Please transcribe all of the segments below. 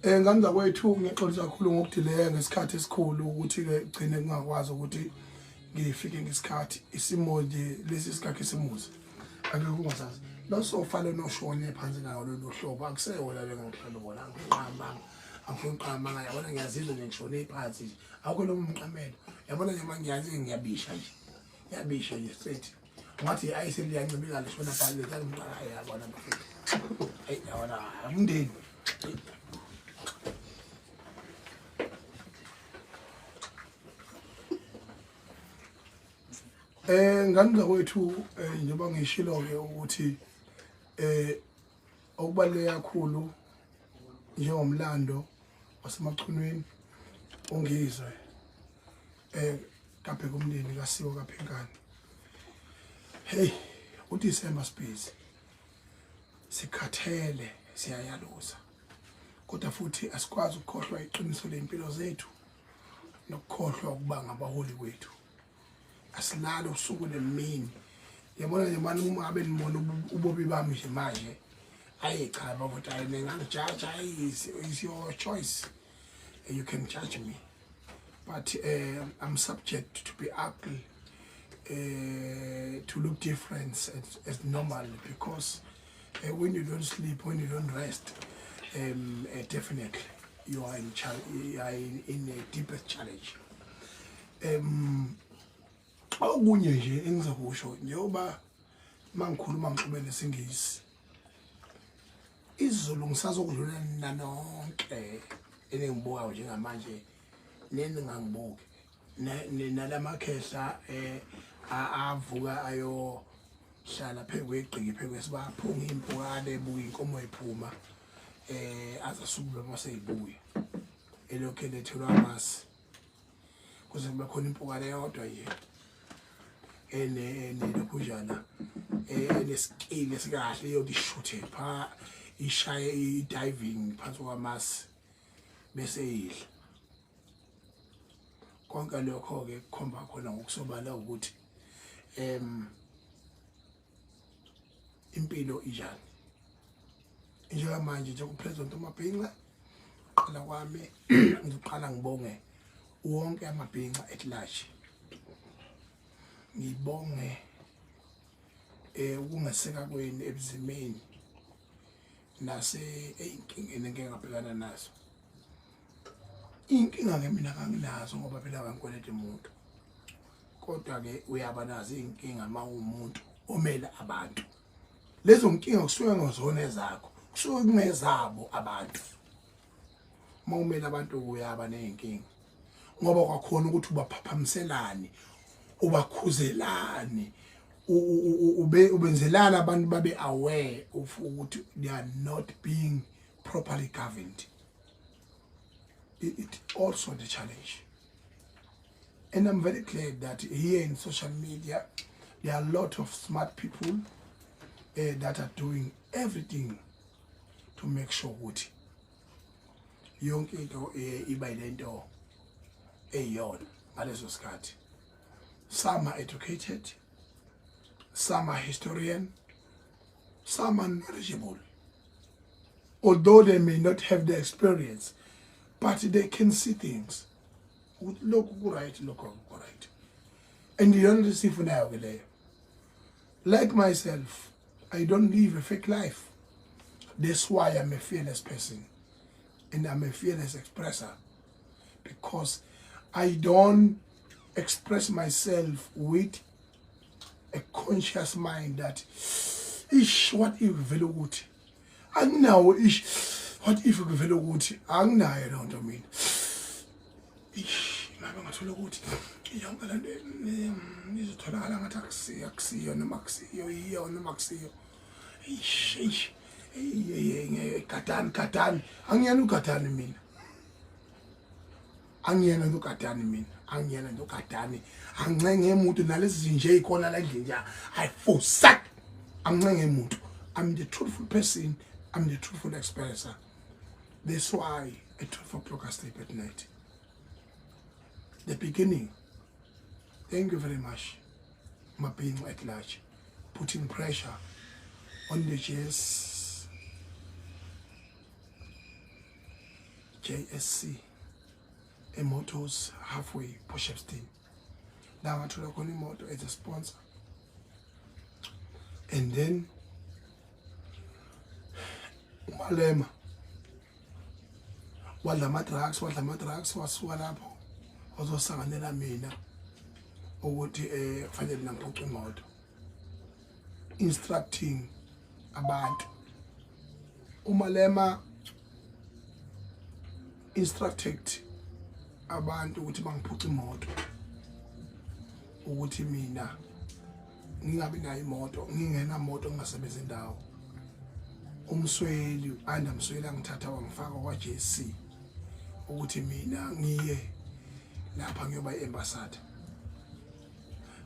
Ngane zakwethu, ngiyaxolisa kakhulu ngokudileya ngesikhathi esikhulu ukuthi-ke gcine kungakwazi ukuthi ngifike ngesikhathi. Isimo nje lesi sikaKhisimusi akekho ungasazi. Lo sofa lona oshone phansi ngawo lolu hlobo akusewona le ngihlala ubona angiqambanga, angifuni ukuqamba, yabona ngiyazizwa nje ngishone phansi nje. Awukho lo mqamelo, yabona nje mangiyazi ngiyabisha nje, ngiyabisha nje straight. Ngathi i-ice liyancibika lishona phansi lethanda umntwana, yabona bafethu. Eyi yabona umndeni. Ngane zakwethu, njengoba ngishilo ke ukuthi okubaluleke kakhulu njengomlando waseMachunwini uNgizwe kaBheka umndeni kaSiwo kaPhinkane. Hey, uDecember sibhizi, sikhathele, siyayaluza, kodwa futhi asikwazi ukukhohlwa iqiniso lempilo zethu nokukhohlwa ukuba ngabaholi kwethu. Asilali usuku nemini, yabona nje mani, uma ngabe nibona ubobi bami nje manje, ayi cha bafuthi, ayi ningangijaja, is your choice, you can judge me, but I'm subject to be ugly, to look different as normal, because when you don't sleep, when you don't rest, definitely you are in a deepest challenge. Okunye nje engizokusho, njengoba mangikhuluma ngixube nesiNgisi, isiZulu ngisazokudlula nina nonke eningibukayo njengamanje neningangibuki, nalamakhehla avuka ayohlala phezu kwegqiki, phezu kwesibaphunga impukane, ebuka inkomo iphuma, aze asukume mase ibuya elokhu elethelwa amasi kuze kube khona impukane eyodwa nje ene enelokhunjana eneskill esikahle iyothi ishuthe pha, ishaye i-diving phansi kwamasi bese idla konke. Lokho-ke kukhomba khona ngokusobala ukuthi impilo injani njengamanje. Njengopresident uMabhinca, qala kwami ngizoqala ngibonge wonke amabhinca at large, ngibonge ukungeseka kwenu ebuzimeni nase ey'nkingeni engike ngabhekana nazo. Iy'nkinga-ke mina kanginazo ngoba phela kangikweleta umuntu, kodwa-ke uyaba nazo iy'nkinga uma uwumuntu omele abantu. Lezo nkinga kusuke ngozona ezakho, kusuke kungezabo abantu. Uma umele abantu uyaba ney'nkinga ngoba kwakhona ukuthi ubaphaphamiselani, ubakhuzelani, ubenzelani abantu babe aware of ukuthi they are not being properly governed. It also the challenge, and I'm very glad that here in social media there are a lot of smart people that are doing everything to make sure ukuthi yonke into iba yilento eyiyona ngaleso sikhathi. Some are educated, some are historian, some are knowledgeable. Although they may not have the experience, but they can see things ukuthi lokhu ku-right, lokhu akukho right, and iyona nto esiyifunayo ke leyo. Like myself, I don't live a fake life. That's why I'm a fearless person and I'm a fearless expresser, because I don't express myself with a conscious mind that ish, what if vele ukuthi anginawo, ish, what if kuvele ukuthi anginayo leyo nto mina, ish, ngabe ngathola ukuthi yonke le nto izotholakala ngathi akusiyo, akusiyo noma akusiyo, yiyo noma akusiyo, ish, ish, eyi gadani, gadani, angiyena ugadani mina, angiyena nje ugadani mina, angiyena nje ugadani, angincenge umuntu nalezi zinje ey'khona la endlini nje. I forsake, angincenge umuntu. I'm the truthful person, I'm the truthful expresser. That's why at 12 o'clock I sleep at night. The beginning, thank you very much, Mabhinca at large, putting pressure on the JS. JSC eMotors halfway Port Shepstone, la ngathola khona imoto as a sponsor. And then uMalema wadla ama-drugs, wadla ama-drugs, wasuka lapho wazosanganela mina ukuthi kufanele mina ngiphuce imoto, instructing abantu. UMalema instructed abantu ukuthi bangiphuce imoto, ukuthi mina ngingabi nayo imoto, ngingenamoto, ngingasebenzi indawo. Umsweli anda Msweli angithatha wangifaka kwa-JC ukuthi mina ngiye lapha ngiyoba i-ambassador,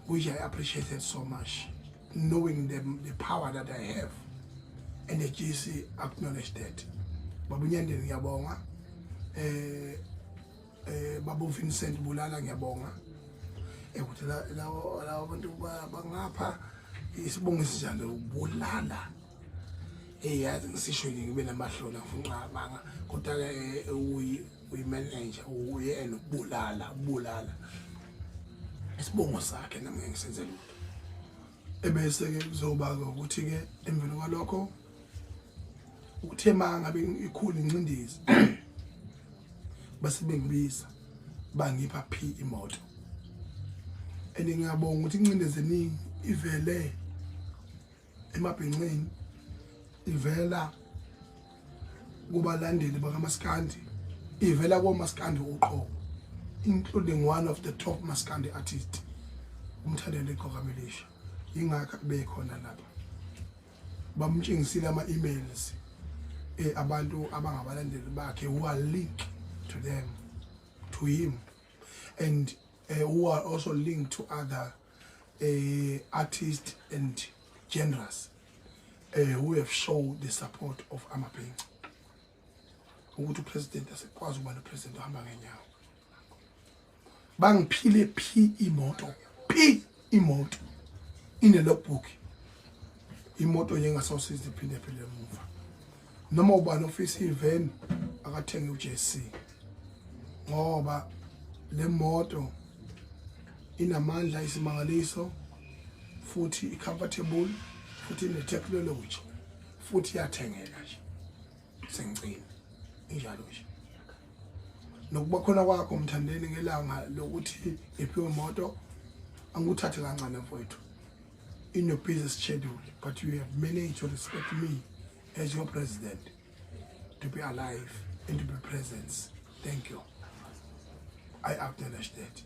which I appreciated so much, knowing the power that I have, and the GC acknowledged that. Baba uNyandeni, ngiyabonga. Baba Vincent Bulala, ngiyabonga ukuthi lawo lawo bantu bangapha isibongo esinjalo ubulala. Yazi ngisisho nje ngibe namahloni, ngifuna ucabanga, kodwa ke uyi uyimanager uyena ubulala, ubulala isibongo sakhe, nami ngeke ngisenze lutho. Ebese ke kuzoba ukuthi ke emveni kwalokho ukuthe mangabe ikhulu incindezi base bengibiza bangipha phi imoto. And ngiyabonga ukuthi incindezi eningi ivele emabhenqeni, ivela kubalandeli bakaMaskandi, ivela koMaskandi uqobo, including one of the top Maskandi artist, uMthandeni Igcokama Elisha. Ingakho bekhona lapha, bamtshengisile ama-emails abantu abangabalandeli bakhe who are linked to them, to him, and who are also linked to other artists and genres who have shown the support of amabhinca ukuthi upresident asekwazi ukuba nopresident ohamba ngenyawo. Bangiphile phi imoto, phi imoto ine logbook, imoto nje engasawusiza iphinde phele emuva. Noma ubani ofisa iveni akathenge uJC ngoba le moto inamandla isimangaliso, futhi i-comfortable, futhi ine-technology, futhi iyathengeka nje. Sengicina injalo nje. Nokuba khona kwakho, Mthandeni, ngelanga lokuthi ngiphiwe imoto, angikuthathe kancane mfowethu in your busy schedule, but you have managed to respect me as your president, to be alive and to be present. Thank you, I acknowledge that.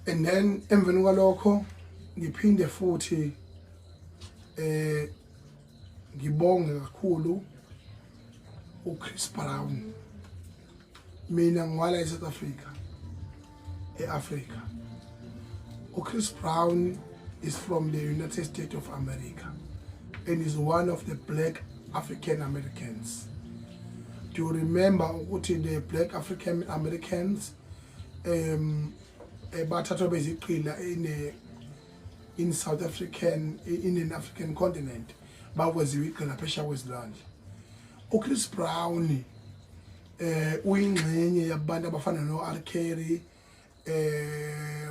And then emveni kwalokho ngiphinde futhi ngibonge kakhulu uChris Brown. Mina ngiwala eSouth Africa, eAfrica. uChris Brown is from the United States of America and is one of the black African Americans. Do you remember ukuthi the black African Americans bathathwa bezigqila in South African, in an African continent, bakwenziwa igqila phesheya kwezilwandle? uChris Brown uyingxenye yabantu abafana no R Kelly,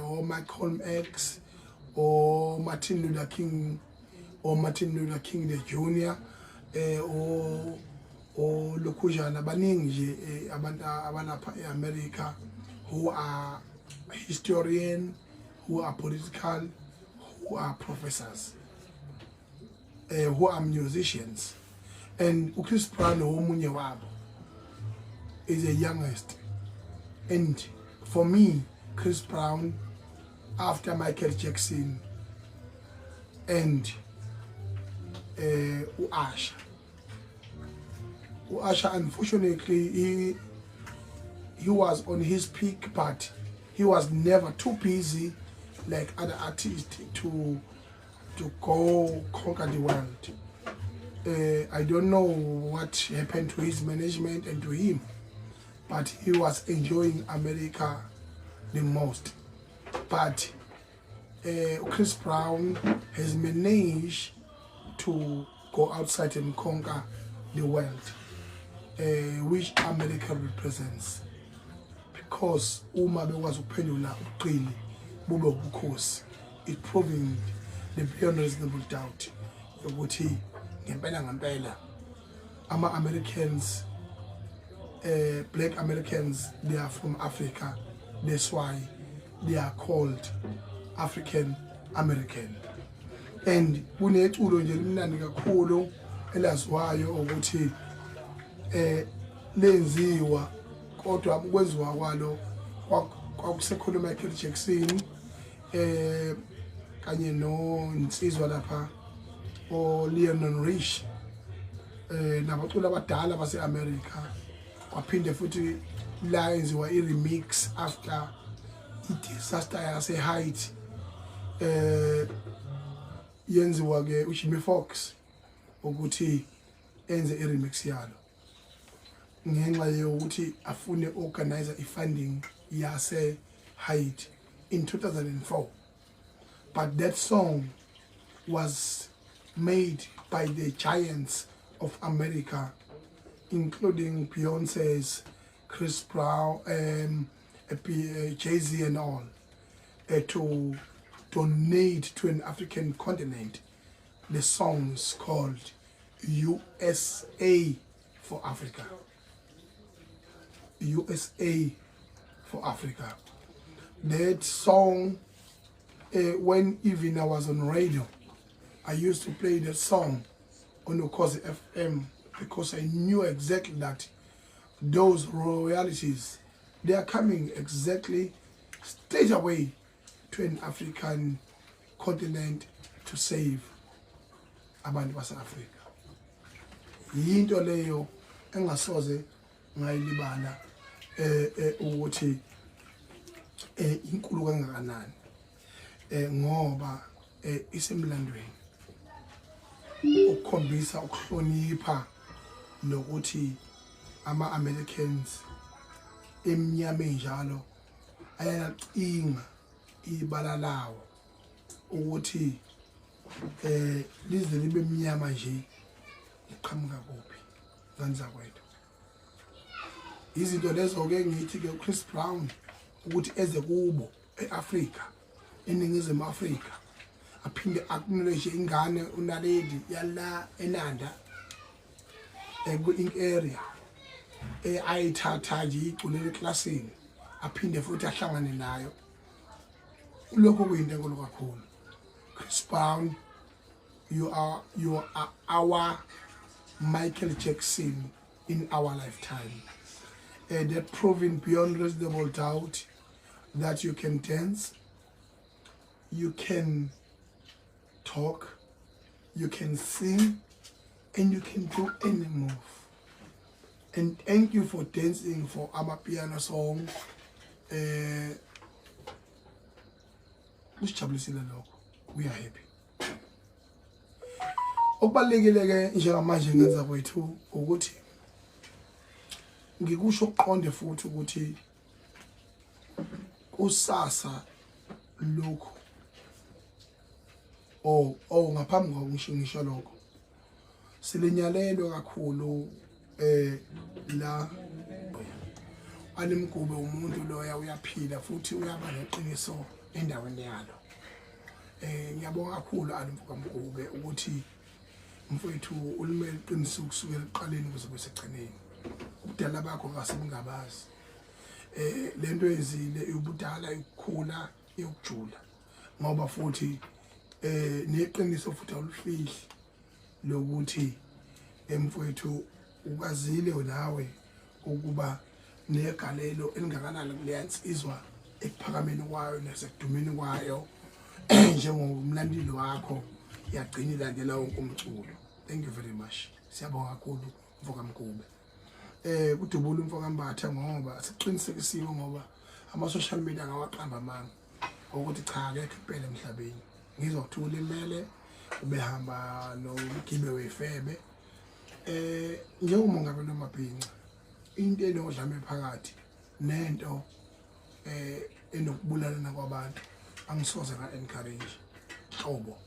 o Malcolm X, o Martin Luther King, o Martin Luther King the Junior, o lokhujana baningi nje abantu abalapha eAmerica who are historian, who are political, who are professors, who are musicians, and uChris Brown omunye wabo, is the youngest. And for me, Chris Brown, after Michael Jackson and uAsha, uAsha, unfortunately he was on his peak, but he was never too busy like other artists to go conquer the world. I don't know what happened to his management and to him, but he was enjoying America the most. But Chris Brown has managed to go outside and conquer the world. which America represents, because uma bekwazi ukuphendula ubuqili bube ubukhosi, it proving the beyond reasonable doubt ukuthi ngempela ngempela ama-Americans, black Americans, they are from Africa. That's why they are called African American. And kuneculo nje limnandi kakhulu elaziwayo ukuthi lenziwa, kodwa ukwenziwa kwalo kwakusekhona Michael Jackson kanye nonsizwa lapha o Lionel Rich nabaculi abadala base-America. Kwaphinde futhi la yenziwa i-remix after i-disaster yase-Haiti, yenziwa ke uJimmy Fox ukuthi enze i-remix yalo ngenxa yokuthi afune organize i-funding yase Haiti in 2004. But that song was made by the giants of America, including Beyonce's, Chris Brown, Jay-Z and all, to donate to an African continent the songs called USA for Africa. USA for Africa. That song, when even I was on radio, I used to play that song on Ukhozi FM because I knew exactly that those royalties, they are coming exactly straight away to an African continent to save abantu base-Afrika. Yinto leyo engasoze ngayilibala ukuthi inkulu kangakanani, ngoba isemlandweni ukukhombisa ukuhlonipha nokuthi ama-Americans emnyama enjalo ayacinga ibala lawo ukuthi lize libe mnyama nje, iqhamuka kuphi, ngane zakwethu. Izinto lezo ke ngithi ke uChris Brown ukuthi eze kubo eAfrika, eNingizimu Afrika, aphinde acknowledge ingane uNaledi yala eNanda ku-ink area ayithatha nje iculele eklasini, aphinde futhi ahlangane nayo, lokho kuyinto enkulu kakhulu. Chris Brown, you are our Michael Jackson in our lifetime, and that proven beyond reasonable doubt that you can dance, you can talk, you can sing and you can do any move. And thank you for dancing for amapiano song. Usijabulisile lokho, we are happy. Okubalulekile ke njengamanje ngenza kwethu ukuthi ngikusho kuqonde futhi ukuthi kusasa lokhu, oh, ngaphambi kokusho ngisho lokho, silinyalelwe kakhulu la alimgube umuntu loya uyaphila futhi uyaba neqiniso endaweni yalo. Ngiyabonga kakhulu alimfuka Mgube ukuthi mfowethu ulimele iqiniso kusukela ekuqaleni kuze kube sekugcineni. Ubudala bakho ngasebungabazi, lento ezile ubudala ukukhula yokujula, ngoba futhi neqiniso futhi awulifihli lokuthi emfowethu ukwazile nawe ukuba negalelo elingakanani kuleya nsizwa ekuphakameni kwayo nasekudumeni kwayo njengomlandeli wakho, yagcina ilandela wonke umculo. Thank you very much, siyabonga kakhulu mfoka Mgube. Kudubula umfoka Mbatha ngoba siqinisekisiwe, ngoba ama social media angawaqamba amanga ukuthi cha, akekho impela emhlabeni. Ngizwa kuthiwa ulimele, ubehamba nomgibe wefebe. Njengomongameli wamabhinca, into enodlame phakathi nento enokubulalana kwabantu angisoze nga encourage hlobo,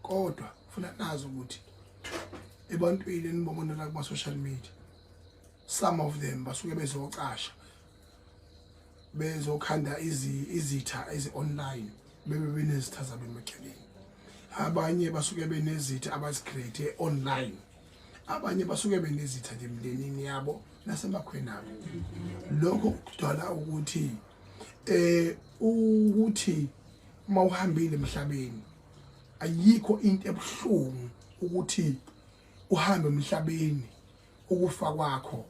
kodwa funa nazi ukuthi Ebantwini enibabonela kuma social media, some of them basuke bezocasha, bezokhanda izitha ezi-online, bebe benezitha zabo emaceleni. Abanye basuke benezitha abazicreate online, abanye basuke benezitha nje emndenini yabo nasemakhweni abo. Lokho kudala ukuthi ukuthi uma uhambile emhlabeni, ayikho into ebuhlungu ukuthi uhambe emhlabeni, ukufa kwakho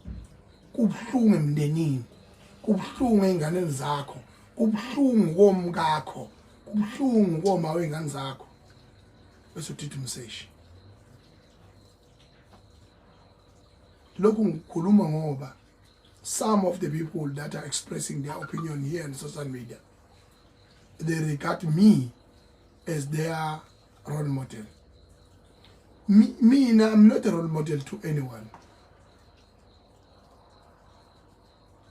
kubuhlungu emndenini, kubuhlungu ey'nganeni zakho, kubuhlungu komkakho, kubuhlungu koma wey'ngane zakho, bese udida umseshi. Lokhu ngikhuluma ngoba some of the people that are expressing their opinion here on social media, they regard me as their role model. Mina, I'm not a role model to anyone.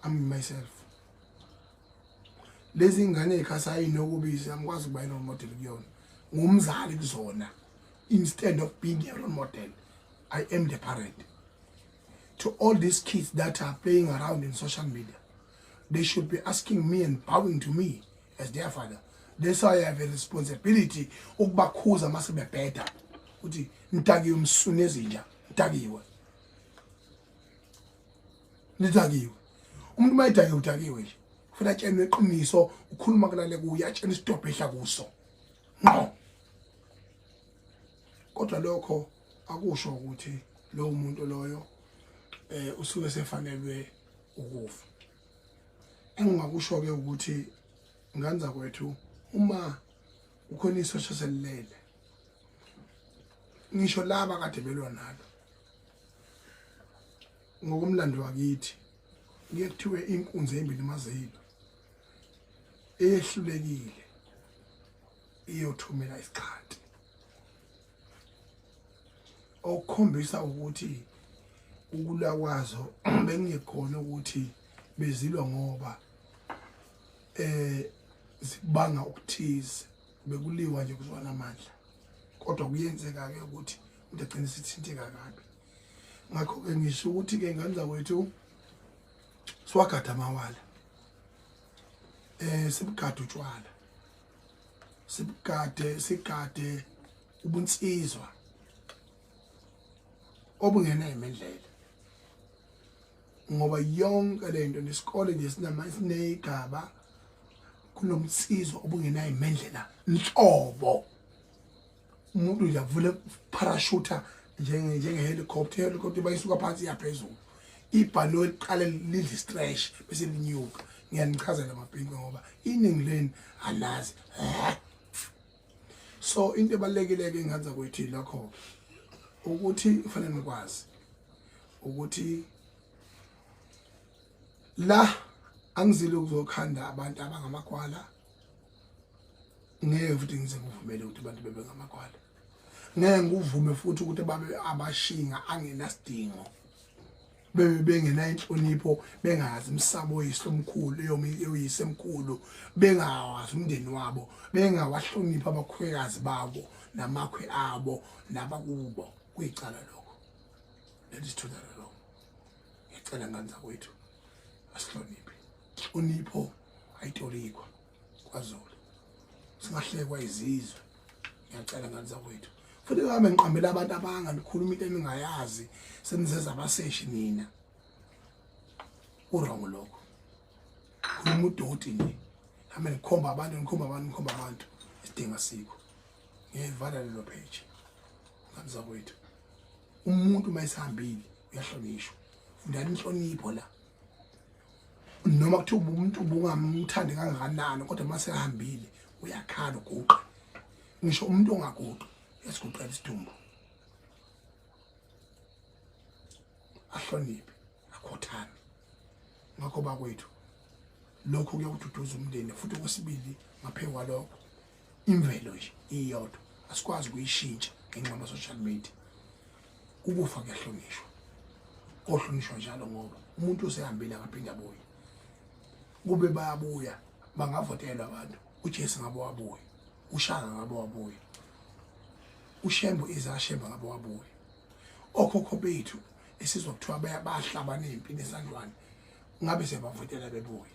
I'm myself. Lezi ngane ekhasa ayinokubiza, angikwazi ukuba role model kuyona, ngumzali kuzona. Instead of being a role model, I am the parent to all these kids that are playing around in social media. They should be asking me and bowing to me as their father. That's why I have a responsibility ukubakhuza mase bebheda ukuthi nitakiwe, msune ezinja, nitakiwe, nitakiwe. Umuntu uma edakiwe, udakiwe nje, kufanele atshenwe iqiniso, ukhuluma kulale kuye, atshene isitobho ehla kuso ngqo. Kodwa lokho akusho ukuthi lowo muntu loyo usuke sefanelwe ukufa. Engingakusho ke ukuthi, ngane zakwethu, uma ukhona isosha selilele, ngisho laba kade belwa nalo, ngokomlando wakithi kuye kuthiwe inkunzi embili mazilo eyehlulekile iyothumela isixhanti, okukhombisa ukuthi ukulwa kwazo bengekhona ukuthi bezilwa ngoba zibanga ukuthize, bekuliwa nje kuzwana amandla. Kodwa kuyenzeka ke ukuthi umuntu agcine sithinteka kabi. Ngakho ke ngisho ukuthi ke, ngane zakwethu, siwagada amawala, sibugade utshwala, sibugade, sigade ubunsizwa obungena emendlela, ngoba yonke lento nesikole nje sinama sinegaba, kunomsizo obungenayo imendlela nhlobo. Umuntu nje avule parachute njenge helicopter, helicopter bayisuka phansi iyaphezulu, ibhanoyi liqale lidle stretch bese linyuka. Ngiyanichazela mabhinqa ngoba iningi leni alazi. So into ebalekile ke, ngane zakwethu, lokho ukuthi kufanele nikwazi ukuthi la angizile ukuzokhanda abantu abangamagwala. Ngeke futhi ngize ngivumele ukuthi abantu bebe ngamagwala. Ngeke ngikuvume futhi ukuthi babe abashinga angenasidingo, bebe bengenayo inhlonipho, bengazi umsamo oyise omkhulu, oyise emkhulu, bengawazi umndeni wabo, bengawahloniphi abakhwekazi babo namakhwe abo nabakubo. Kuyicala lokho. That is totally wrong. Ngiyacela, ngane zakwethu, asihloniphe. Inhlonipho ayitolikwa kwaZulu, singahlekwa izizwe. Ngiyacela, ngane zakwethu. Futhi ngabe ngiqambela abantu abanga nikhuluma into eningayazi, senizeza abaseshi nina, ku-wrong lokho. Khuluma udoti nje, hambe nikhomba abantu, nikhomba abantu, nikhomba abantu, isidinga sikho. Ngiyayivala lelo page, ngane zakwethu. Umuntu uma esehambile uyahlonishwa. Fundani inhlonipho la. Noma kuthiwa umuntu ubungamthandi kangakanani, kodwa uma sehambile uyakhala, uguqe. Ngisho umuntu ongaguqi uyasiguqela isidumbu, ahloniphe, akhothame. Ngakho bakwethu, lokho kuyakududuza umndeni. Futhi okwesibili, ngaphezu kwalokho, imvelo nje iyodwa asikwazi ukuyishintsha ngenxa yama-social media. Ukufa kuyahlonishwa, kohlonishwa njalo, ngoba umuntu usehambile, akaphinde abuye. Kube bayabuya, bangavotelwa abantu. UJesu ngabe wabuya, uShaka ngabe wabuya, uShembe izashembe ngabe wabuya. Okhokho bethu esizwa kuthiwa bayabahlabana empini esandlwane, ngabe siyabavotela bebuye,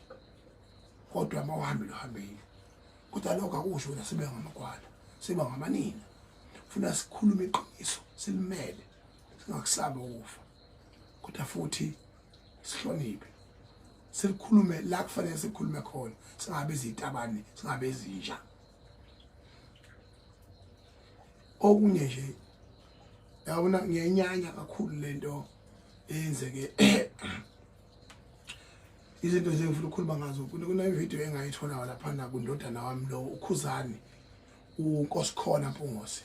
kodwa uma uhambile uhambile. Kodwa lokho akusho ukuthi sibe ngamagwala, siba ngamanina. Funa sikhulume iqiniso, silimele, singakusabi ukufa, kodwa futhi sihloniphe, silikhulume la kufanele sikhulume khona, singabe izitabane, singabe izinja. Okunye nje, yabona, ngiyenyanya kakhulu lento eyenzeke. Izinto nje engifuna ukukhuluma ngazo, kune-video engayithola laphana kundodana wami lo uKhuzani, uNkosikhona Mpungose.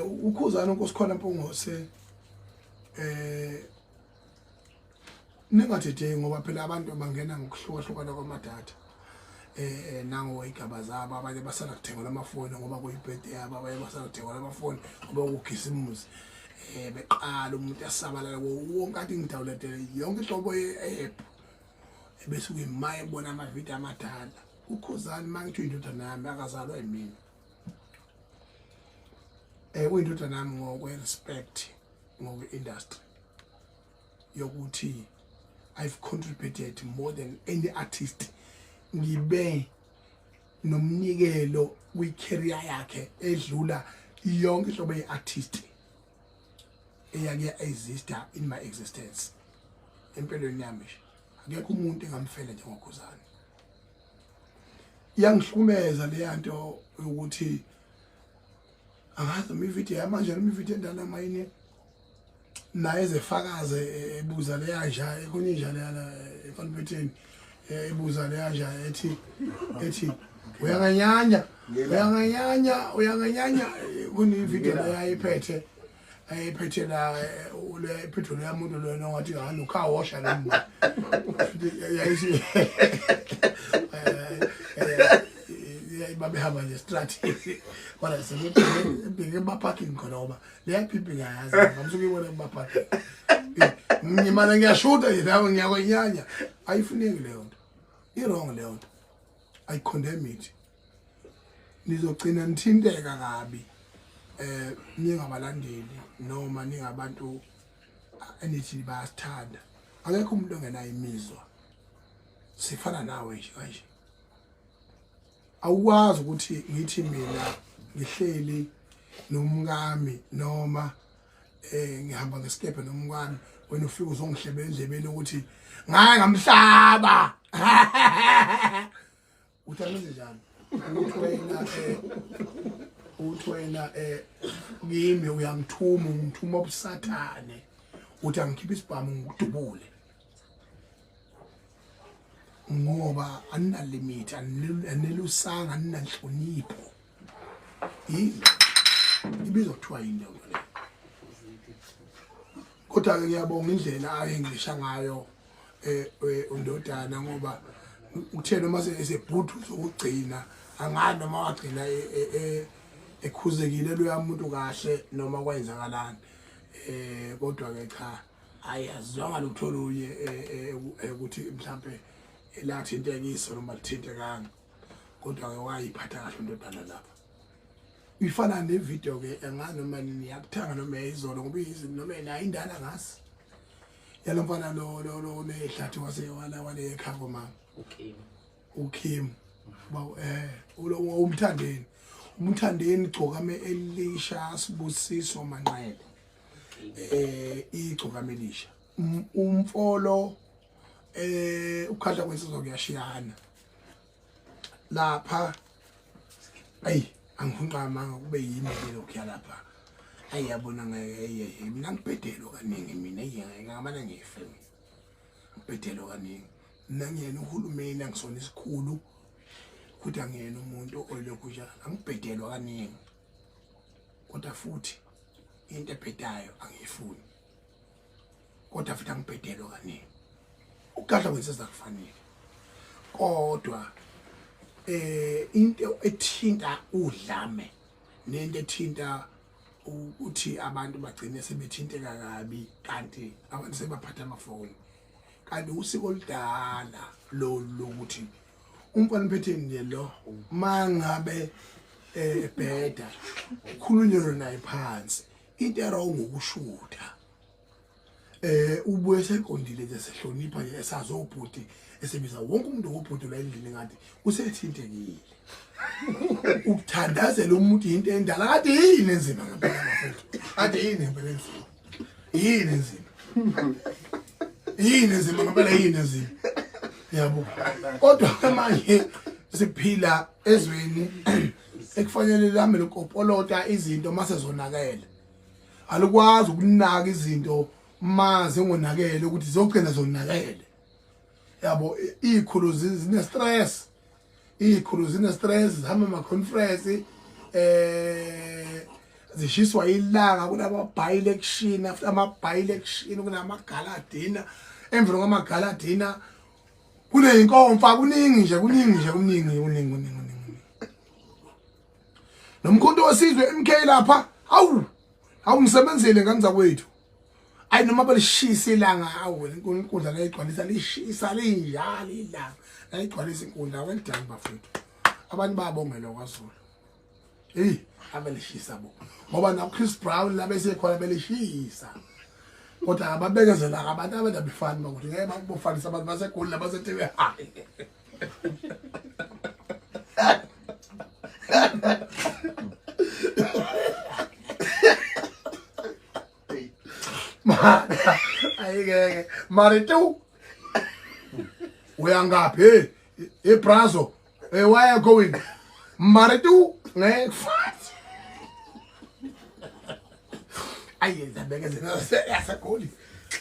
UKhuzani uNkosikhona Mpungose, ningadideki, ngoba phela abantu bangena ngokuhlukahlukana kwamadatha, nango igaba zabo. Abanye basala kuthengelwa amafoni ngoba kuyibirthday yabo, abanye basala kuthengelwa amafoni ngoba kukhisimusi. Beqala umuntu asabalala wonke, athi ngidownloadele yonke inhlobo ye-app, ebese kuyima ebona amavidiyo amadala. UKhuzani, uma ngithi uyindodana yami, akazalwa yimina. Uyindodana yami ngokwe-respect, ngokwe-industry, yokuthi I've contributed more than any artist, ngibe nomnikelo kwi-career yakhe edlula yonke inhlobo ye-artist eyake exista in my existence. Empilweni yami nje akekho umuntu engamfela njengoKhuzani. Iyangihlukumeza leya nto yokuthi angazi noma ividiyo yamanje noma ividiyo endala mayini naye ezefakaze ebuza leya nja ekhona, inja leyana emfanipetheni, ebuza leya nja ethi uyanganyanya, uyanganyanya, uyanganyanya. Kune-video leyo ayiphethe la, le iphethe leya muntu lona ongathi hayi, ukhawosha lo muntu. Yayithi babehamba nje estratini, kodwa sebebheke ema-parking khona, ngoba leya pipi ngiyayazi, ngamsuke uyibona kuma-parking. Ngimane ngiyashuta nje nawe, ngiyakwenyanya. Ayifuneki leyo nto, i-wrong leyo nto, I condemn it. Nizogcina nithinteka kabi ningabalandeli noma ningabantu enithi bayasithanda. Akekho umuntu ongenayo imizwa, sifana nawe nje kanje. Awukwazi ukuthi ngithi mina ngihleli nomkami noma ngihamba ngesikebhe nomkami, wena ufika uzongihlebe endlebeni ukuthi ngaye ngamhlaba. Uthi angenze njani? Uthi wena kimi uyangithuma, ungithuma obusathane, uthi angikhiphe isibhamu ngikudubule, ngoba aninalimit, anelusanga, aninanhlonipho. Yini ibizwa kuthiwa yini leyo nto leyo? Kodwa-ke ngiyabonga indlela ayengisha ngayo undodana, ngoba uthe noma esebhuthu zokugcina, angazi noma wagcina ekhuzekile loya muntu kahle noma kwenzakalani, kodwa ke cha, hayi, azizwanga lutho olunye ukuthi mhlambe lathintekiso noma lithintekanga. Kodwa ke wayiphatha kahle indodana lapha. Ifana nevideo ke engani noma niyakuthanga noma izolo, ngoba izinto noma nayo indala ngasi yalo mfana lo nehlathi wase wala wale ekhaya mama. UKim. uKim ba, ulo umthandeni igcokame elisha, Sibusiso Manqele, igcokame elisha. Umfolo ukhadla kwensizwa kuyashiyana lapha. Ayi, angifuni amanga, kube yimi ke lokhu yalapha. Ayi, yabona ngeke, mina ngibhedelo kaningi mina, ayi, ngamane ngife mina, ngibhedelo kaningi mina. Ngiyena uhulumeni, angisona isikhulu futhi angiyena umuntu oyilokhu njalo, angibhedelwa kaningi, kodwa futhi into ebhedayo angiyifuni, kodwa futhi angibhedelwa kaningi. Ukugadla kwensizwa kufanele, kodwa into ethinta udlame nento ethinta ukuthi abantu bagcine sebethinteka kabi, kanti abantu sebaphatha amafoni, kanti usiko oludala lo lokuthi umfana uphetheni nje lo mangabe ebheda, khulunyelwe naye phansi. Into erong ukushutha. Ubuye seqondile nje sehlonipha nje esazobhuti esebiza wonke umuntu ngobhuti la endlini ngathi usethintekile. Ukuthandazela umuntu into endala kade yini enzima ngempela bafethu. Kade yini ngempela enzima. Yini enzima. Yini enzima ngempela yini enzima. Yabo. Kodwa manje siphila ezweni ekufanele lami lokopolota izinto mase zonakele. Alikwazi ukunaka izinto ma zingonakele ukuthi zizogcina zonakele. Yabo izikhulu zine stress. Izikhulu zine stress zihamba ama conference zishiswa ilanga kunama by election after ama by election kunama gala dinner emveni kwama gala dinner kuneyinkomfa kuningi nje kuningi nje kuningi kuningi kuningi kuningi nomkhonto wesizwe MK lapha awu awu ngisebenzile ngane zakwethu ayi noma balishisa ilanga awu inkundla layigcwalisa lishisa linjalo ilanga layigcwalisa inkundla well done bafethu abantu babongelwa kwaZulu hey abelishisa bo ngoba na Chris Brown labesekhona belishisa kodwa ababekezela abantu abandabifani bakuthi ngeke bakubofanisa abantu baseGoli nabaseThekwini hayi Mara ayikeke mara tu uyangaphi hey hey brazo hey why are you going mara tu ngeke ayi zabekezela yasegoli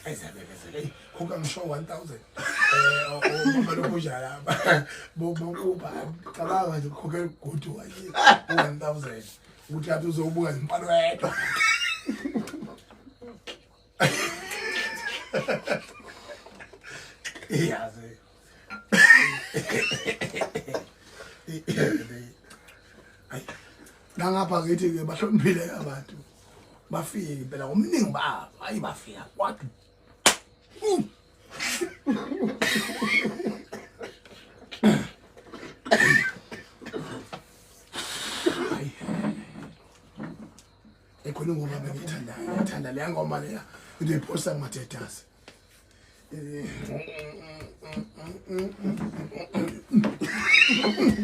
ayizabekezela eyi khokha ngisho 1000 eh ubaba lokhu njalo bokuba cabanga nje ukhokhela ugoduka nje 1000 ukuthi athi uzobuka impalo yedwa iyazi nangapha ngithi ke bahloniphile abantu bafike impela ngomningi babo hayi bafika kwathi hayi ekhona ingoma bengiyithandayo ngithanda leya ngoma leya into iphosa kumatetasi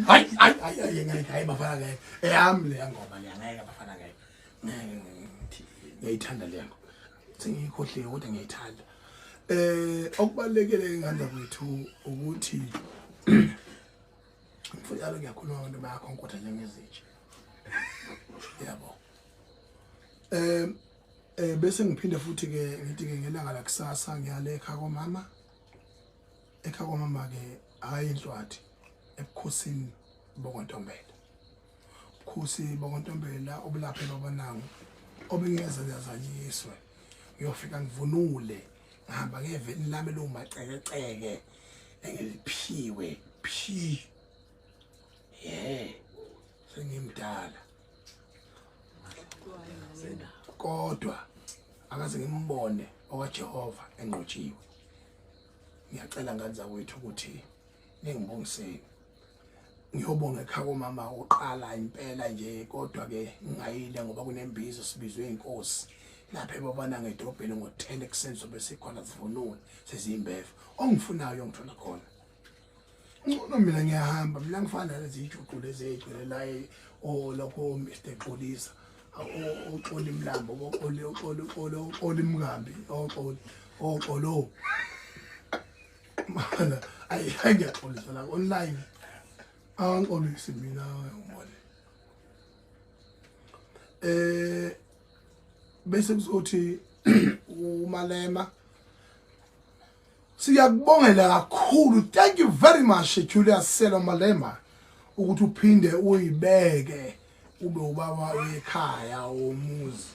hayi hayi hayi hayi ngeke hayi bafana ngeke eyami leya ngoma leya ngeke bafana ngeke ngiyayithanda leya ngoma sengiyikhohliwe kodwa ngiyayithanda okubalulekile ngane kwethu ukuthi mfuyalo ngiyakhuluma abantu bayakhonkotha njengezinja yabo bese ngiphinde futhi ke ngithi ke ngelanga la kusasa ngiyale ekhaya komama ekhaya komama ke hayi inhlwathi ebukhosini bokontombela ubukhosi bokontombela obulaphe babanango obengeze yazanyiswe ngiyofika ngivunule ngihamba ngeveni lami lomacekeceke engiliphiwe phi ye sengimdala kodwa akaze ngimbone okaJehova enqotshiwe ngiyacela ngane zakwethu ukuthi ningibongiseni ngiyobonga ekhaya komama uqala impela nje kodwa ke ngingayile ngoba kunembizo sibizwe inkosi lapha ebabana ngedrobheni ngo-10 ekuseni sobe sikhona sivunule seziyimbeva ongifunayo ngithola khona ngcono mina ngiyahamba mina ngifana nalezi ijuqu lezi ey'gcwele la o lapho Mr Xolisa oxola imlambo oxola oxola oxola oxola imkambi oxola oxolo mana ayi ngiyaxolisa la online angixolisi mina ubone bese kuzothi uMalema siyakubongela kakhulu thank you very much Julius Selo Malema ukuthi uphinde uyibeke ube ubaba wekhaya womuzi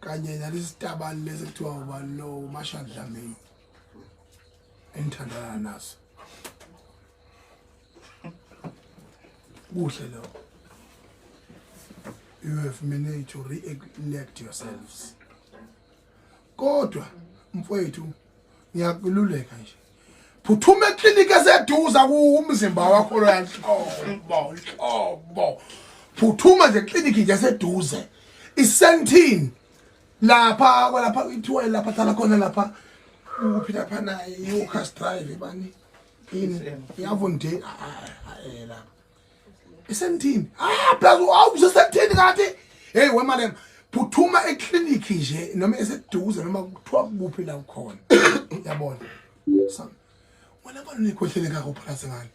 kanye nalesitabani lesi kuthiwa ubani lo uMasha Dlamini enithandana naso kuhle lokho you have managed to re-elect yourselves kodwa mfowethu ngiyakululeka nje phuthuma ekliniki eseduza kuwumzimba wakho loyanhlobo nhlobo phuthuma nje ekliniki nje eseduze Isentini lapha kwalapha ithiwa lapha hlala khona lapha kuphi lapha naye i-Walkers Drive bani ini i-Avondale lapha isentini ah plus awusesentini kanti hey wemalema phuthuma eclinic nje noma eseduze noma kuthiwa kuphi la ukhona yabona wena mfana unekhwehlele kaka uphalaze ngani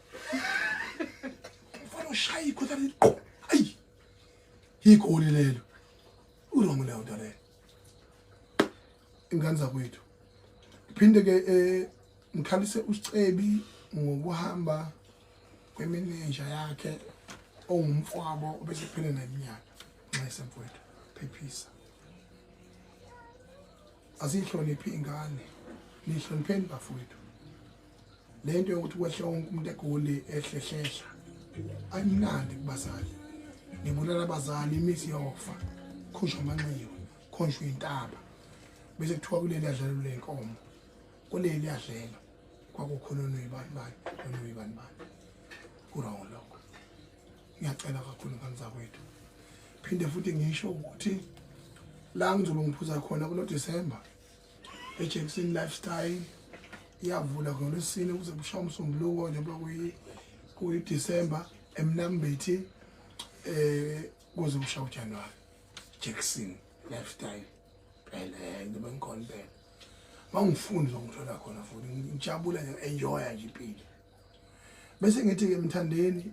mfana ushaya ikhwehlele liqo ayi igoli lelo urongo leyo nto leyo ingane zakwethu phinde ke eh ngikhalise uSicebi ngokuhamba kwemenenja yakhe ongumfwabo obese kuphele neminyaka nxese mfowethu phephisa Azihloniphi ingane. Nihlonipheni bafowethu. Lento yokuthi kwehle wonke umuntu egoli ehlehlehla ayimnandi kubazali. Nibulala abazali imizi yofa. Khonjwa amanxiwa, khonjwa intaba. Bese kuthiwa kuleli yadlalo lenkomo. Kuleli yadlela kwakukhona noyibani bani noyibani bani. Kurong lokho. Ngiyacela kakhulu ngane zakwethu. Phinde futhi ngisho ukuthi la ngizobe ngiphuza khona kulo December eJackson Lifestyle iyavula ngolwesine kuze kushaya umsombuluko njengoba kuyi kuyi December eMnambithi eh kuze kushaya uJanuary Jackson Lifestyle phela eh, ngizobe ngikhona impela mangifuni ngizongithola khona futhi ngijabula nje enjoy nje impilo bese ngithi ke mthandeni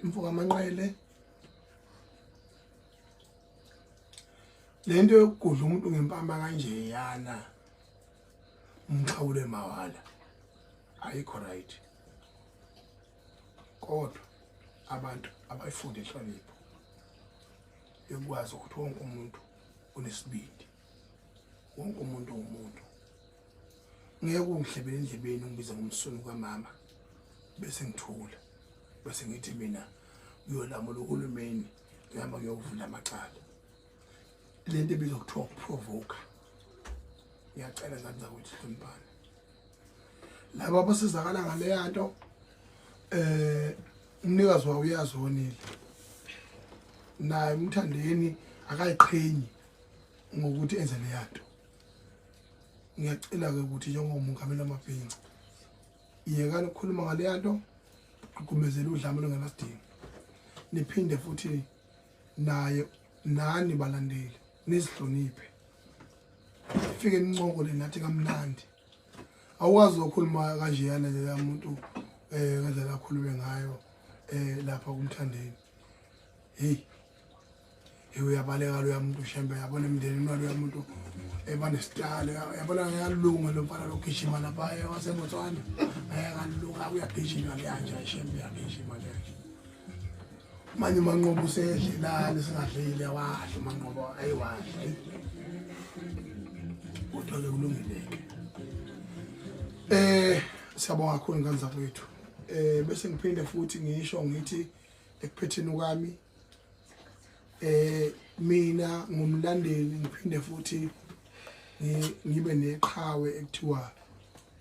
mfoka manqele lento yokugudla umuntu ngempama kanje yana umxhawule mawala ayikho right kodwa abantu abayifunde inhlonipho yokwazi ukuthi wonke umuntu unesibindi wonke umuntu uwumuntu ngeke ungihlebele endlebeni ungibize ngomsunu kamama bese ngithula bese ngithi mina ngiyolamula uhulumeni ngihamba ngiyovula amacala lento ebizwa kuthiwa ukuprovoka ngiyacela ngane zakwethu hloniphane laba abasizakala ngaleya nto eh umnikazi wawo uyazonile naye umthandeni akayiqhenyi ngokuthi enze leya nto ngiyacela-ke ukuthi njengomongameli wamabhinca yekani ukukhuluma ngaleya nto gqugqumezela udlame olungenasidingo niphinde futhi naye nani balandeli nizihloniphe fike nincokole nathi kamnandi awukwazi ukukhuluma kanjeyana nje muntu eh ngendlela akhulume ngayo eh lapha kumthandeni hey hey uyabaleka loya muntu shembe yabona emndenini waloya muntu ebanesitalo yabona ngiyalunga lo mfana logijima lapha waseBotswana ngeke alunga uyagijima leyanje shembe uyagijima leyanje manje umanqobo usedlelani singadlile wadla umanqobo ayiwadla kodwa-ke kulungileke eh siyabonga kakhulu ngane zakwethu eh bese ngiphinde futhi ngisho ngithi ekuphetheni kwami eh mina ngumlandeli ngiphinde futhi ngibe neqhawe ekuthiwa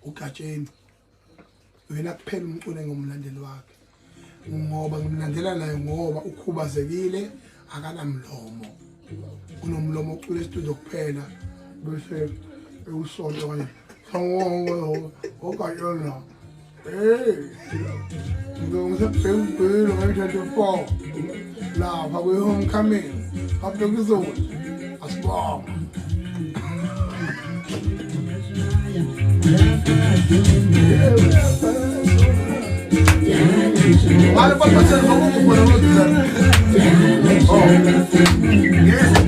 uGatsheni uyena kuphela umculo engumlandeli wakhe ngoba ngimlandela naye ngoba ukhubazekile akanamlomo unomlomo ocula esitudio kuphela bese ewusonto kanje ogatsheni Hey, ngisebhengibhilo nge-24 lapha kwi-homecoming abhekizulu asibonga Vale, pode fazer, vamos Oh. Yes.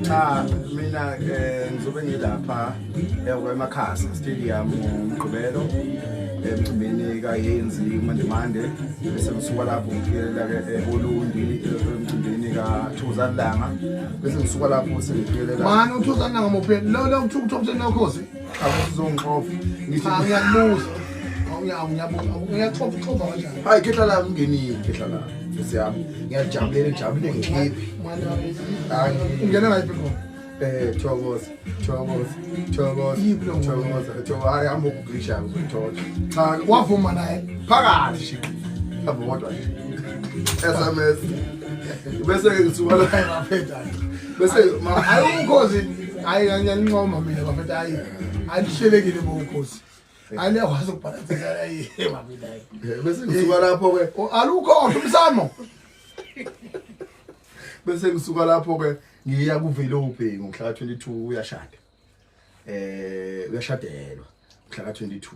Cha mina eh, ngizobe ngilapha eMakhasa Stadium ngoMgqibelo emcimbini kaYenzi uMandemande bese ngisuka lapho ngifikelela ke eOlundi emcimbini kaThuzani Langa bese ngisuka lapho sengifikelela Mani uThuzani Langa muphi lo lo uThuzani Nokhozi Awuzongixova. Ngithi ngiyakubuza. Awuyabuza. Uyaxova uxova kanjani? Hayi khehla lami ngingenile khehla lami. Nkosi yami. Ngiyajabulela ngijabule ngikhiphi. Hayi ungena ngayiphi khona? Thokoza, thokoza, thokoza. Yiphi lo ngoma? Thokoza, thokoza. Hayi hamba ukugisha uzothola. Cha, Wavuma naye. Phakathi nje. Avuma kodwa nje. SMS. Bese ke ngisuka la. Hayi bafethu hayi. Bese ma Hayi ukhozi hayi ngiyancoma mina bafethu hayi. Alihlelekile bo ukhozi. Hayi liyakwazi ukubhalansisa hayi bafethu hayi. Bese ngisuka lapho ke. Alukho umsamo. Bese ngisuka lapho ke ngiya kuVelophe ngomhla ka22 uyashada. Uyashadelwa mhla ka22.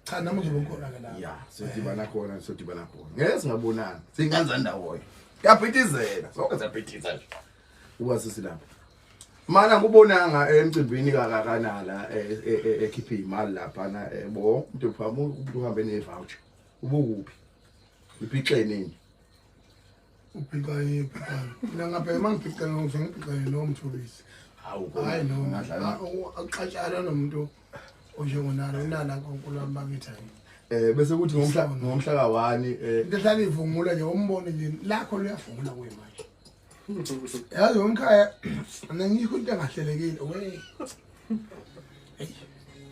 Cha nami ngizobe ngikhona ke lapho. Ya, siyodibana khona, siyodibana khona. Ngeke singabonani. Singanza ndawonye. Yaphithizela, sonke siyaphithiza nje. Uba sisilapha. Mana ngubonanga emcimbini kakakanala ekhiphe imali lapha na bo umuntu phama umuntu uhambe ne voucher. Ubukuphi? Ipixenini. Ubhixa yiphi? Mina ngapha mangibhixa ngibhixa nomthulisi. Hawu Hayi no. Akuxatshana nomuntu onjengonalo unala nkulunkulu wami bakithi hayi. Bese kuthi ngomhla ka1 Into ehlala ivungula nje umbone nje lakho luyavungula kuye manje. Yazi umkhaya mina ngikho into engahlelekile we.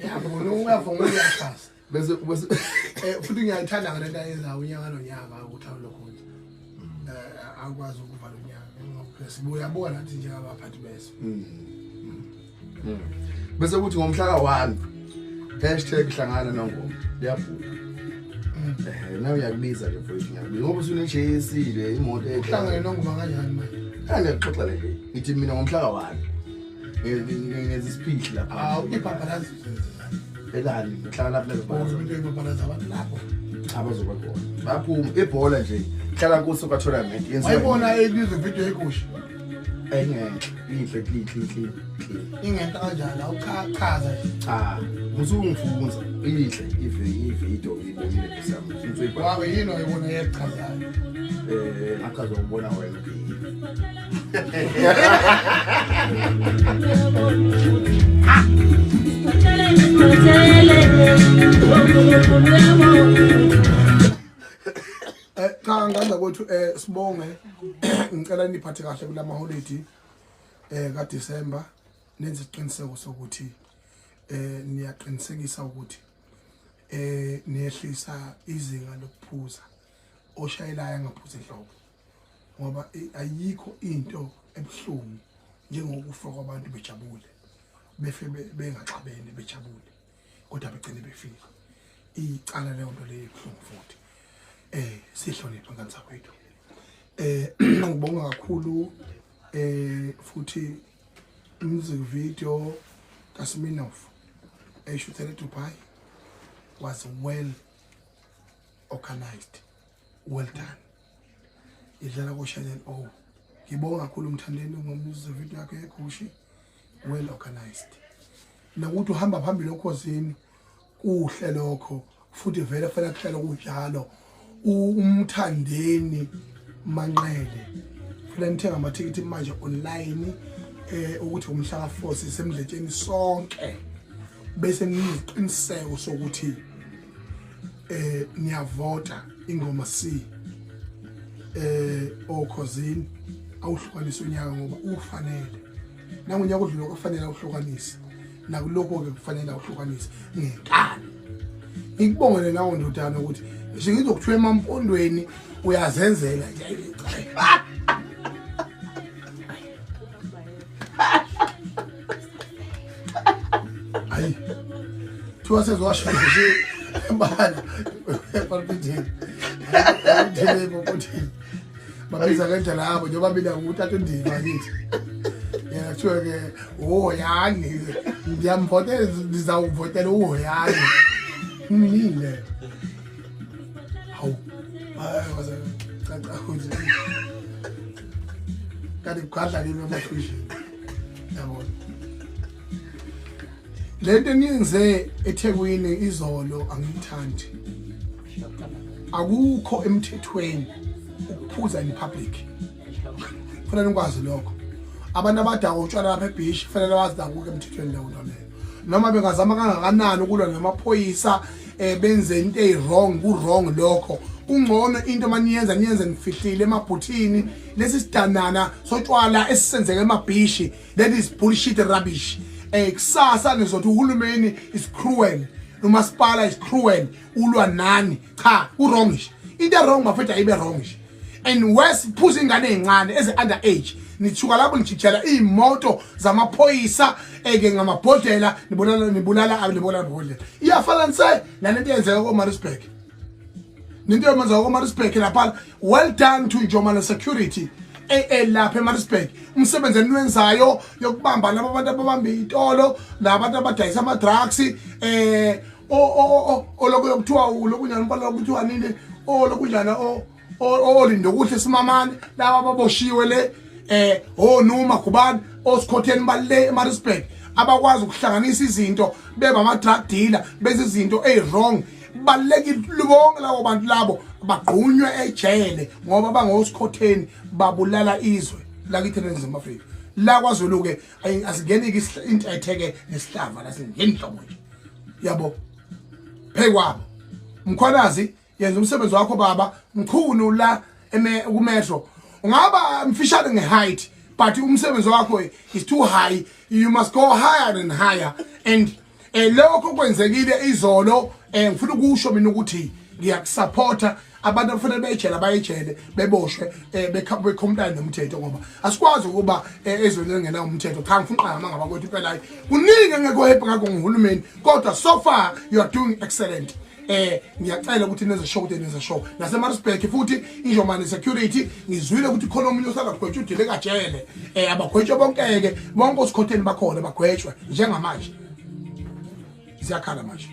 Yabona uyavungula uyachaza. Bese Futhi ngiyayithanda ngale nto ayenzayo unyaka nonyaka ukuthi awulokhu nje. Akwazi ukuvala unyaka ngoba sibuya buka nathi njengabaphathi beso. Bese kuthi ngomhla ka1 #hlangana nongoma liyabhuka. Nawe uyakubiza ke mfowethu, ngiyakubiza ngoba usune JC le imoto enhle. Uhlangane nongoma kanjani manje? Angiyaxoxa le nje. Ngithi mina ngomhla ka1 ngenza isiphihli lapha. Hawu ibhabhalazi. Elani ngihlala lapha Bona into ibhabhalazi abantu lapho. Cha bazoba khona. Baphuma ibhola nje. Hlala kuso ka tournament. Wayibona ebizwe video yegusha. Engenhle, inhle clean clean clean. Ingenta kanjani awuchaza nje. Cha, musungifunza inhle ivideo ngibonile kusami. Ngizuyibona. Wabe yini oyibona yechazayo? Ngachaza ukubona wena ubhekile. Cha nganda kwethu sibonge ngicela niphathe kahle kulama holiday ka December nenze isiqiniseko sokuthi niyaqinisekisa ukuthi niyehlisa izinga lokuphuza oshayelayo angaphuzi inhlobo ngoba ayikho into ebuhlungu njengokufa kwabantu bejabule befe bengaxabene bejabule kodwa begcine befile. Icala leyo nto leyo ebuhlungu futhi sihloniphe ngane zakwethu. Ngibonga kakhulu futhi music video kaSminoff eshuthele Dubai was well organized, well done. Idlala ko Channel O. Ngibonga kakhulu umthandeni ngomusic video yakhe eGushi, well organized. Nokuthi uhamba phambili okhosini kuhle lokho futhi vele kufanele kuhlale kunjalo. Umthandeni Manqele kufanele nithenga amathikithi manje online ukuthi umhla ka4 sisemdletsheni sonke bese niziqiniseko sokuthi niyavota ingoma C okhosini awuhlukanisa unyaka ngoba ufanele nangunyaka odlule kufanele awuhlukanise nakulokho ke kufanele awuhlukanise ngenkani. Ngikubongele nawo ndodana ukuthi ngisho ngizokuthiwa emampondweni uyazenzela nje. Hayi thiwa sezowasho nje bala epalpithini uthini babiza ngendlela yabo njengoba mina ngutata uNdiva kithi yena kuthiwa ke uHoyani ngiyamvotela ndizawuvotela uHoyani ngile hawu hayi waze caca ukuthi kanti kugadla kimi emathunjini yabona lento eniyenze eThekwini izolo angiyithandi. Akukho emthethweni ukuphuza in public, kufanele ukwazi lokho. Abantu abadaka utshwala lapha ebeach kufanele bazi akukho emthethweni leyo nto leyo, noma bengazama kangakanani ukulwa namaphoyisa benze into eyi-wrong, ku-wrong lokho. Kungcono into maniyenza niyenze nifihlile emabhuthini. Lesi sidanana sotshwala esisenzeka emabhishi, that is bullshit rubbish. Kusasa nizothi uhulumeni is cruel, umasipala is cruel, ulwa nani. Cha, u wrong nje. Into wrong bafethu ayibe wrong nje. And worse, phuza ingane ezincane eze under age, nithuka lapho nijijela iy'moto zamaphoyisa eke ngamabhodlela, nibulala nibulala nibulala amabhodlela. Iyafana nse nalento eyenzeka koMaritzburg, nento yomenzeka koMaritzburg lapha. Well done to Njomane Security lapha eMaritzburg, umsebenzi eniwenzayo yokubamba laba bantu ababamba iy'tolo, labantu abadayisa ama-drugs, o oloko yokuthiwa lokunjani umfana lokuthiwa nini, o lokunjani, o olindokuhle simamane, laba ababoshiwe le, onuma kubani, osikhotheni balile eMaritzburg, abakwazi ukuhlanganisa izinto beba ama drug dealer, bese izinto ezi wrong. Balekile bonke labo bantu labo, bagqunywe ejele ngoba bangosikhotheni, babulala izwe lakithi eNingizimu Afrika. La kwaZulu ke asingeni ke intethe ke nesihlava la, singeni nhlobo nje, yabo. Phekwabo Mkhwanazi, yenza umsebenzi wakho baba Mchunu la eme kumetro. Ungaba mfishane ngeheight, but umsebenzi wakho is too high. You must go higher and higher. And lokho kwenzekile izolo, ngifuna ukusho mina ukuthi ngiyakusupporta. Abantu abafanele bejele abayejele, beboshwe, becomply nomthetho, ngoba asikwazi ukuba ezweni elingena umthetho. Cha, ngifuna uqala ngaba kwethu impela. Kuningi engekho happy ngakho nguhulumeni, kodwa so far you are doing excellent. Ngiyacela ukuthi nenze sure ukuthi nenze sure naseMaritzburg futhi Injomane Security. Ngizwile ukuthi khona omunye osanda kugwetshwa udile kajele. Abagwetshwe bonkeke, bonke osikhotheni bakhona bagwetshwe njengamanje. Ziyakhala manje.